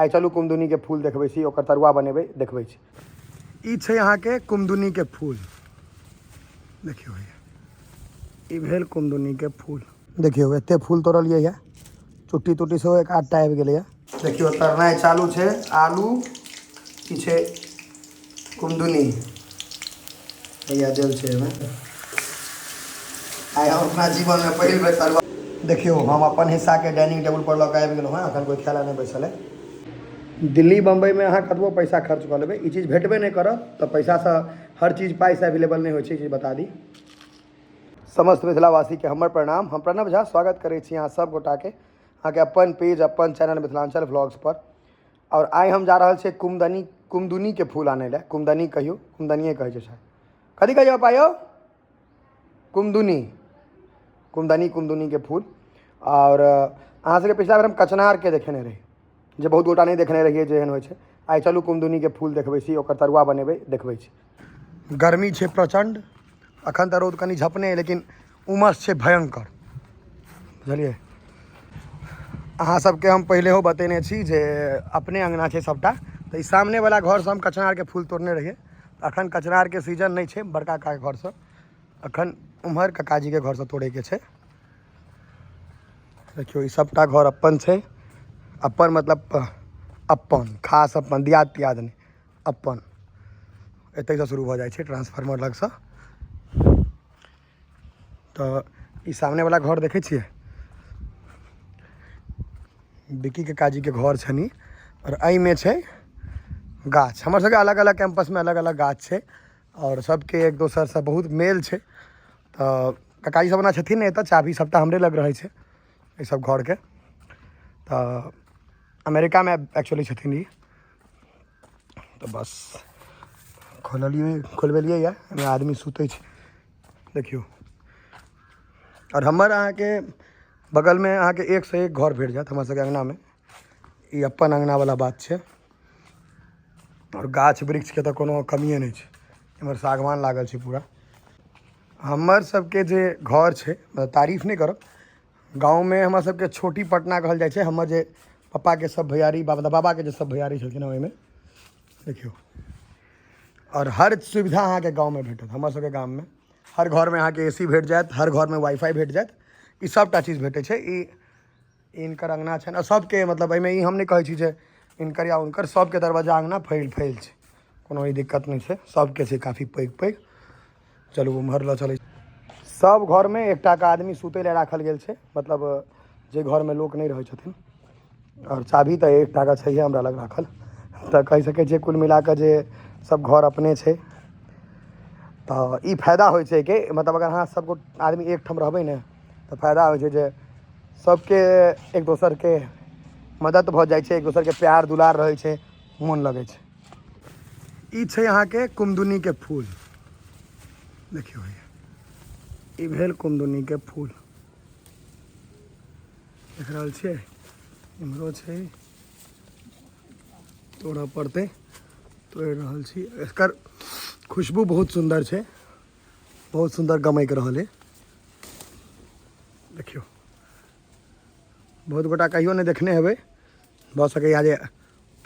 आइ चलू कुमदुनीके फूल देखबै छी, ओकर तरुआ बनेबै, देखबै छी। ई छै अहाँके कुमदुनीके फूल। देखियौ भैया, ई भेल कुमदुनीके फूल। देखियौ एते फूल तोड़लियै यऽ, चुट्टी तुट्टी सेहो एक आधटा आबि गेलैए। देखियौ तरनाइ चालू छै, आलू ई छै कुमदुनी हैया देल छै एहिमे। आइ हम अपना जीवनमे पहिल बेर तरुआ। देखियौ हम अपन हिस्साके डाइनिंग टेबुल पर लऽ कऽ आबि गेलहुँ हँ, एखन कोइ खाय लए नहि बैसल है। दिल्ली बम्बईमे अहाँ कतबो पैसा खर्च कऽ लेबै, ई चीज भेटबे नहि करत। तऽ पैसासँ हर चीज पाइसँ अवेलेबल नहि होइ छै, ई चीज बता दी। समस्त मिथिलावासीके हमर प्रणाम। हम प्रणव झा स्वागत करै छी अहाँ सब गोटाके अहाँके अपन पेज अपन चैनल मिथिलाञ्चल व्लॉग्स पर। आओर आइ हम जा रहल छियै कुमदनी कुमदुनीके फूल आनै लए। कुमदनी कहियौ, कुमदनिए कहै छै शायद। कथी कहै छै पप्पा यौ? कुमदुनी, कुमदनी, कुमदुनीके फूल। आओर अहाँ सबके पिछला बेर हम कचनारके देखेने रही, जे बहुत गोटा नहि देखने रहियै जे एहन होइ छै। आइ चलू कुमदुनीके फूल देखबै छी, ओकर तरुआ बनेबै, देखबै छी। गर्मी छै प्रचण्ड, अखन तऽ रौद कनि झपने, लेकिन उमस छै भयङ्कर, बुझलियै। अहाँ सबके हम पहिलेहो बतेने छी जे अपने अङ्गना छै सबटा। तऽ ई सामनेवला घरसँ हम कचनारके फूल तोड़ने रहियै। अखन कचनारके सीजन नहि छै बड़का काकाके घरसँ, अखन उम्हर काकाजीके घरसँ तोड़ैके छै। देखियौ ई सबटा घर अपन छै, अपन मतलब अपन खास अपन, दियाद तियाद नहि, अपन। एतहिसँ शुरू भऽ जाइ छै ट्रांसफार्मर लगसँ। तऽ ई सामनेवला घर देखै छियै, बिक्की काकाजीके घर छनि। आओर एहिमे छै गाछ। हमर सबके अलग अलग कैंपसमे अलग अलग गाछ छै आओर सबके एक दोसरसँ बहुत मेल छै। तऽ काकाजी सब ओना छथिन नहि एतऽ, चाभी सबटा हमरे लग रहै छै एहि सब घरके। तऽ अमेरिकामे एक्चुअली छथिन ई। तऽ बस खोललियै, खोलबेलियै यऽ, एहिमे आदमी सुतै छै देखियौ। आओर हमर अहाँके बगलमे अहाँके एकसँ एक घर भेट जायत हमर सबके अङ्गनामे। ई अपन अङ्गनावला बात छै। आओर गाछ वृक्षके तऽ कोनो कमिए नहि छै। एम्हर सागवान लागल छै पूरा। हमर सबके जे घर छै, मतलब तारीफ नहि करब, गाँवमे हमर सबके छोटी पटना कहल जाइ छै। हमर जे पप्पाके सब भैयारी, बाबा बाबाके जे सब भैयारी छलखिन हँ, ओहिमे देखियौ। आओर हर सुविधा अहाँके गाँवमे भेटत। हमर सबके गाममे हर घरमे अहाँके ए सी भेट जायत, हर घरमे वाई फाई भेट जायत, ई सबटा चीज भेटै छै। ई हिनकर अङ्गना छनि। आओर सबके मतलब एहिमे ई हम नहि कहै छी जे हिनकर या हुनकर, सबके दरवाजा अङ्गना फैल फैल छै, कोनो ई दिक्कत नहि छै, सबके छै काफी पैघ पैघ। चलू उम्हर लऽ चलै। सब घरमे एकटाके आदमी सुतै लए राखल गेल छै, मतलब जे घरमे लोक नहि रहै छथिन। आओर चाभी तऽ एकटाके छैहे हमरा लग राखल। तऽ कहि सकै छियै कुल मिलाकऽ जे सब घर अपने छै। तऽ ई फायदा होइ छै कि मतलब अगर अहाँ सब आदमी एकठाम रहबै ने तऽ फायदा होइ छै जे सबके एक दोसरके मदद भऽ जाइ छै, एक दोसरके प्यार दुलार रहै छै, मोन लगै छै। ई छै अहाँके कुमदुनीके फूल। देखियौ भैया, ई भेल कुमदुनीके फूल। देख रहल छियै, इम्हरो छै, तोड़ऽ पड़तै, तोड़ि रहल छी। एकर खुशबू बहुत सुन्दर छै, बहुत सुन्दर गमकि रहल अइ। देखियौ, बहुत गोटा कहियो नहि देखने हेबै, भऽ सकैए जे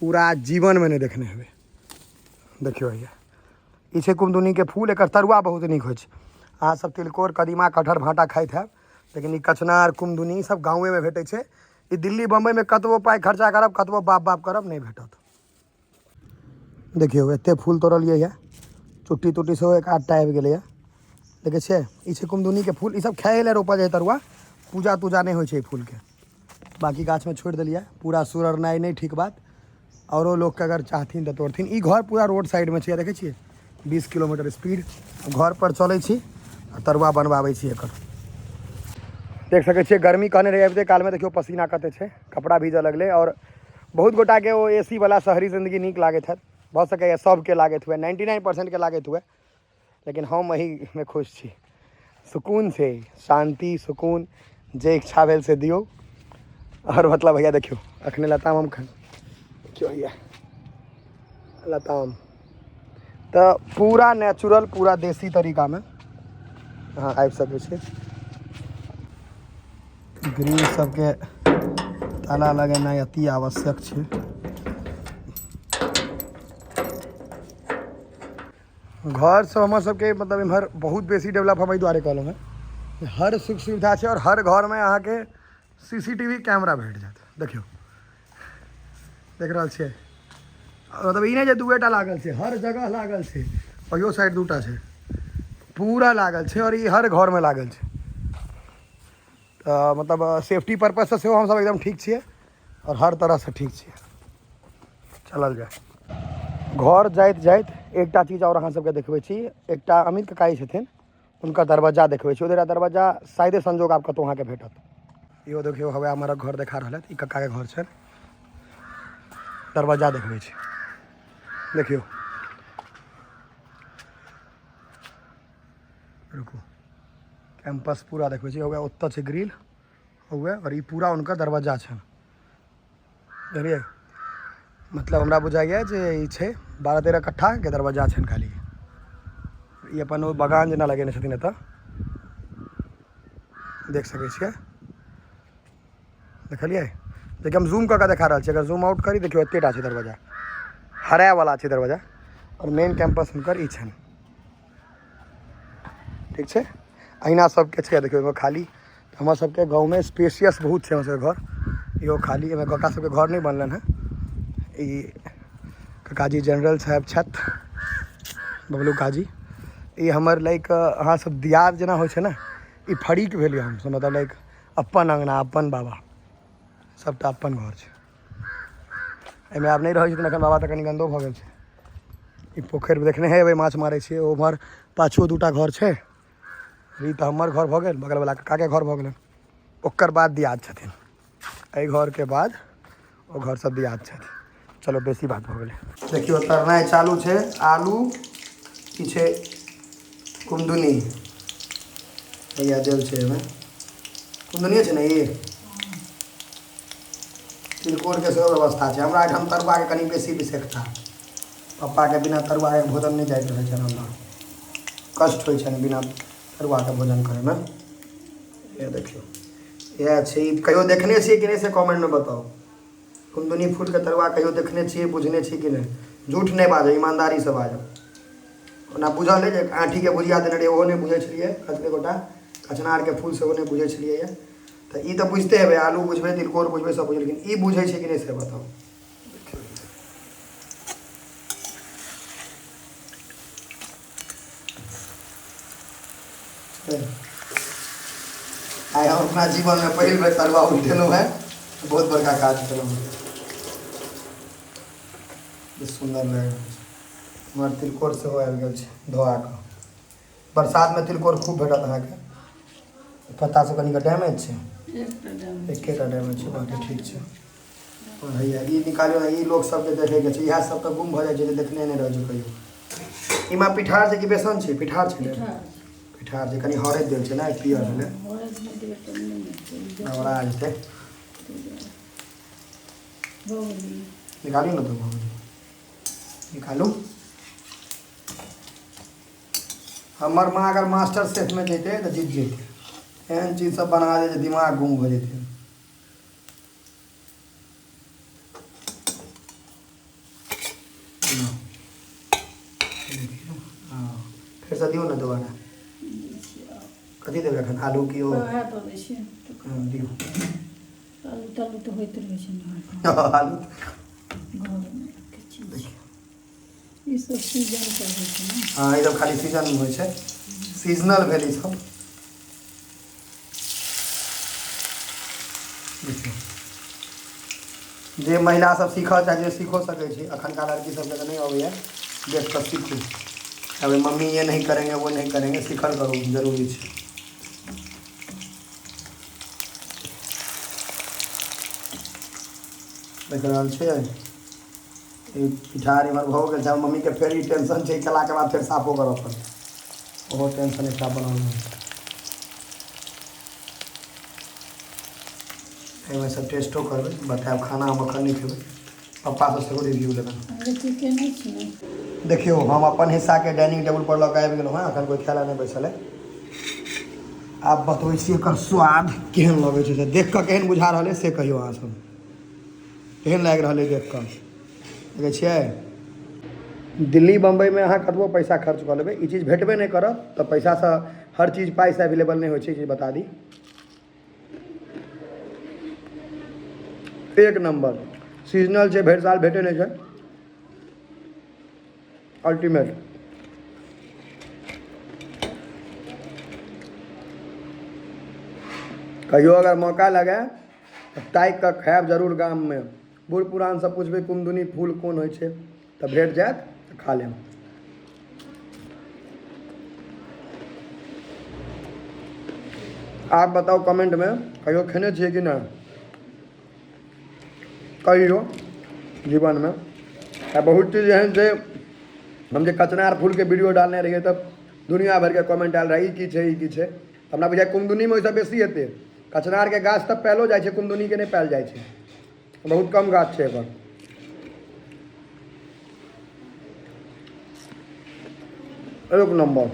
पूरा जीवनमे नहि देखने हेबै। देखियौ भैया, ई छै कुमदुनीके फूल। एकर तरुआ बहुत नीक होइ छै। अहाँ सब तिलकोर कदीमा कटहर भाँटा खाइत हैब, लेकिन ई कचनार कुमदुनी ई सब गाँवेमे भेटै छै। ई दिल्ली बम्बईमे कतबो पाइ खर्चा करब, कतबो बाप बाप करब, नहि भेटत। देखियौ एते फूल तोड़लियै यऽ, चुट्टी तुट्टी सेहो एक आधटा आबि गेलैए। देखै छियै, ई छै कुमदुनीके फूल। ई सब खाइ लए रोपल जाइ तरुआ, पूजा तूजा नहि होइ छै ई फूलके। बाँकी गाछमे छोड़ि देलियै, पूरा सुरड़नाइ नहि ठीक बात। आओरो लोकके अगर चाहथिन तऽ तोड़थिन। ई घर पूरा रोड साइडमे छै, देखै छियै, 20 किलोमीटर स्पीड घर पर चलै छी आ तरुआ बनबाबै छी एकर। देख सकै छियै, गर्मी कहने रहियै आबिते कालमे, देखियौ पसीना कते छै, कपड़ा भीजऽ लगलै। आओर बहुत गोटाके ओ ए सी वला शहरी जिन्दगी नीक लागैत हैत, भऽ सकैए सबके लागैत हुए, 99%के लागैत हुए, लेकिन हम एहिमे खुश छी। सुकून छै, शान्ति सुकून, जे इच्छा भेल से दियौ। आओर मतलब भैया देखियौ अखने लताम हम देखियौ भैया लताम तऽ पूरा नेचुरल पूरा देसी तरीकामे अहाँ आबि सकै छी। ग्रिल सबके ताला लगेनाइ अति आवश्यक छै। घर सब हमर सबके मतलब एम्हर बहुत बेसी डेवलप हम एहि दुआरे कहलहुँ हेँ, हर सुख सुविधा छै, आओर हर घरमे अहाँके CCTV camera भेट जायत। देखियौ, देख रहल छियै, मतलब ई नहि जे दूएटा लागल छै, हर जगह लागल छै। ओहियो साइड दूटा छै, पूरा लागल छै, आओर ई हर घरमे लागल छै। तऽ मतलब सेफ्टी पर्पससँ सेहो हमसब एकदम ठीक छियै, आओर हर तरहसँ ठीक छियै। चलल जाय घर जाइत जाइत एकटा चीज आओर अहाँ सबके देखबै छी। एकटा अमित ककाई छथिन, हुनकर दरवाजा देखबै छी। ओहि दरवाजा शायदे संजोग आब कतहु अहाँके भेटत। इहो देखियौ, हवे हमर घर देखा रहल है, ई कक्काके घर छै। दरवाजा देखबै छी, देखियौ, रुकू, कैंपस पूरा देखबै छी। हवे ओतऽ छै ग्रिल हुए, आओर ई पूरा हुनकर दरवाजा छनि, बुझलियै। मतलब हमरा बुझाइए जे ई छै 12-13 कट्ठाके दरवाजा छनि खाली। ई अपन ओ बगान जेना लगेने छथिन एतऽ, देख सकै छियै। देखलियै, देखियौ हम जूम कऽ कऽ देखा रहल छी, अगर जूम आउट करी देखियौ एतेटा छै दरवाजा, हरायवला छै दरवाजा। आओर मेन कैंपस हुनकर ई छनि, ठीक छै। अहिना सबके छै, देखियौ एगो खाली। हमर सबके गाँवमे स्पेसियस बहुत छै हमर सबके घर। इहो खाली, एहिमे कका सबके घर नहि बनलनि हेँ। ई काकाजी जनरल साहेब छथि, बबलू काजी। ई हमर लाइक अहाँ सब दियाद जेना होइ छै ने, ई फरीक भेलियै हमसब, मतलब लाइक अपन अङ्गना, अपन बाबा, सबटा अपन घर छै। एहिमे आब नहि रहै छथिन एखन बाबा, तऽ कनि गन्दो भऽ गेल छै। ई पोखरि देखने हेबै, माछ मारै छियै। उम्हर पाछुओ दूटा घर छै। ई तऽ हमर घर भऽ गेल, बगलवला कक्काके घर भऽ गेलनि, ओकर बाद दियाद छथिन। एहि घरके बाद ओ घर सब दियाद छथि। चलो बेसी बात भऽ गेलै। देखियौ तरनाइ चालू छै। आलू ई छै, कुमदुनी हैया देल छै एहिमे, कुमदुनिए छै ने ई। तिलकोरके सेहो व्यवस्था छै। हमरा एहिठाम तरुआके कनि बेसी विशेषता। पप्पाके बिना तरुआके भोजन नहि जाइत रहै छनि, हमरा कष्ट होइ छनि बिना तरुआके भोजन करैमे। ये देखियौ, इएह छै। ई कहियो देखने छियै कि नहि से कमेंटमे बताउ। कुमदुनी फूलके तरुआ कहियो देखने छियै, बुझने छियै कि नहि? झूठ नहि बाजब, ईमानदारीसँ बाजब। ओना बुझल अइ जे आँठीके भुजिया देने रहियै, ओहो नहि बुझै छलियै। कतेक गोटा कचनारके फूल सेहो नहि बुझै छलियै। तऽ ई तऽ बुझिते हेबै, आलू बुझबै, तिलकोर बुझबै, सब बुझबै, लेकिन ई बुझै छै कि नहि से बताउ। आइ हम अपना जीवनमे पहिल बेर तरुआ उठेलहुँ हेँ, बहुत बड़का काज केलहुँ हेँ। सुन्दर लागि रहल छै। हमर तिलकोर सेहो आबि गेल छै धोआ कऽ। बरसातमे तिलकोर खूब भेटत अहाँके। पत्ता सब कनिक डैमेज छै, एकेटा डैमेज छै, बाँकी ठीक छै। हैया ई निकालियौ ने, ई लोक सबके देखैके छै। इएह सब तऽ गुम भऽ जाइ छै जे देखने नहि रहै छै कहियो। ईमे पिठार छै कि बेसन छै? पिठार छै ने, पिठार छै। कनि हरैद देल छै ने, पियर भेलै, गड़बड़ा जेतै। निकालियौ ने तऽ भऽ गेलै, निकालू। हमर माँ अगर मास्टर शेफमे जैतै तऽ जीत जैतै। एहन चीज सब बना दे जे दिमाग गुम भऽ जेतै। फेरसँ दियौ ने दोबारा। कथी देबै एखन, आलू की ओ? दियौ। आलू तालू तऽ होइत रहै छै ने। आलू ई सब सीजन पर होइ छै ने। हँ, ई सब खाली सीजन मे होइ छै, सीजनल भेल ई सब। देखियौ, जे महिला सब सीखऽ चाहै छै सीखो सकै छै। अखनका लड़की सबके तऽ नहि अबैया, देख कऽ सीखू। अभी मम्मी ये नहीं करेंगे, वो नहीं करेंगे, सीखल करू, जरूरी छै। देख रहल छियै, ई पिठार इम्हर भऽ गेल छै। मम्मीके फेर ई टेंशन छै, खेलाके बाद फेर साफो करऽ पड़तै, ओहो टेंशन एकटा बनल रहै छै। एहिमे सब टेस्टो करबै, बतायब। खाना हम एखन नहि खेबै, पप्पासँ सेहो रिव्यू लेबै। देखियौ, हम अपन हिस्साके डाइनिंग टेबुल पर लऽ कऽ आबि गेलहुँ हेँ। एखन कोइ खाय लए नहि बैसल है। आब बतबै छी एकर स्वाद केहन लगै छै से। देख कऽ केहन बुझा रहल है से कहियौ अहाँ सब, केहन लागि रहल है देख कऽ? देखै छियै। दिल्ली बम्बईमे अहाँ कतबो पैसा खर्च कऽ लेबै, ई चीज भेटबे नहि करत। तऽ पैसासँ हर चीज पाइसँ अवेलेबल नहि होइ छै, ई चीज बता दी। एक नम्बर सीजनल छै, भरि साल भेटै नहि छै। अल्टीमेट। कहियो अगर मौका लगे तऽ ताकि कऽ खायब जरूर। गाममे बूढ़ पुरानसँ पुछबै कुमदुनी फूल कोन होइ छै, तऽ भेट जायत, तऽ खा लेब। आप बताउ कमेंटमे, कहियो खेने छियै कि नहि कहियो जीवनमे? आ बहुत चीज एहन छै, हम जे कचनार फूलके वीडियो डालने रहियै तऽ दुनिया भरिके कमेंट आयल रहै, ई की छै, ई की छै? हमरा बुझाइ कुमदुनीमे ओहिसँ बेसी हेतै। कचनारके गाछ तऽ पायलो जाइ छै, कुमदुनीके नहि पायल जाइ छै, बहुत कम गाछ छै एकर। एक नम्बर।